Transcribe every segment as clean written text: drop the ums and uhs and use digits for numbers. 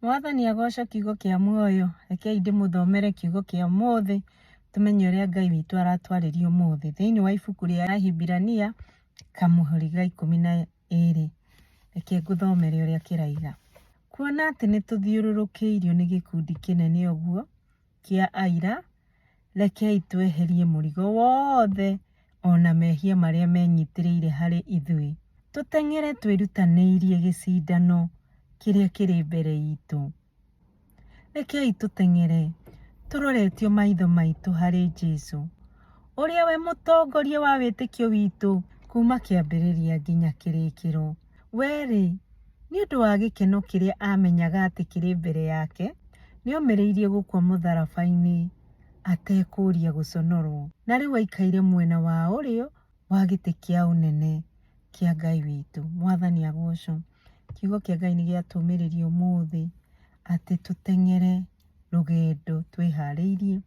Mwathani agocwo kiugo kĩa muoyo. Rekei ndĩmũthomere kiugo kĩa ũmũthĩ tũmenye ũrĩa Ngai witũ aratwarĩria ũmũthĩ. Thĩinĩ wa ibuku rĩa Ahibirania kamũhũri ga 12. Reke ngũthomere ũrĩa kĩraiga. Kuona atĩ nĩ tũthiũrũrũkĩirio nĩ gĩkundi kĩnene ũguo kĩa aira, rekei tweherie mũrigo wothe o na mehia marĩa menyitĩrĩire harĩ ithuĩ, tũteng'ere twĩrutanĩirie gĩcindano kĩrĩa kĩrĩ mbere itũ. Rekei tũteng'ere tũroretio maitho maitũ harĩ Jesu, ũrĩa we mũtongoria wa wĩtĩkio witũ kuma kĩambĩrĩria nginya kĩrĩkĩro. We-rĩ, nĩ ũndũ wa gĩkeno kĩrĩa aamenyaga atĩ kĩrĩ mbere yake, nĩomĩrĩirie gũkua mũtharaba-inĩ atekũũria gũconorwo, na rĩu aikaire mwena wa ũrĩo wa gĩtĩ kĩa ũnene kĩa Ngai witũ. Mwathani agocwo. Kiugo kĩa Ngai nĩ gĩatũmĩrĩria ũmũthĩ atĩ tũteng'ere rũgendo twĩharĩirie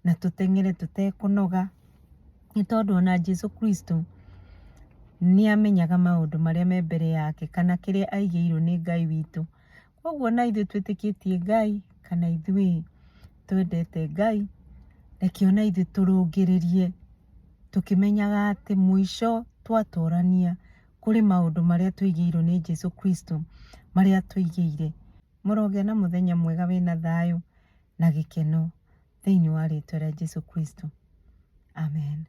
na tũteng'ere tũtekũnoga, nĩ tondũ ona Jesu Kristo nĩ amenyaga maũndũ marĩa me mbere yake kana kĩrĩa aigĩirwo nĩ Ngai witũ. Koguo ona ithuĩ twĩtĩkĩtie Ngai kana ithuĩ twendete Ngai, reke ona ithuĩ tũrũngĩrĩrie tũkĩmenyaga atĩ mũico twatorania kũrĩ maũndũ marĩa tũigĩirwo nĩ Jesu Kristo, marĩa atũigĩire. Mũrogĩa na mũthenya mwega wĩna thayũ na gĩkeno thĩinĩ wa rĩtwa rĩa Jesu Kristo. Amen.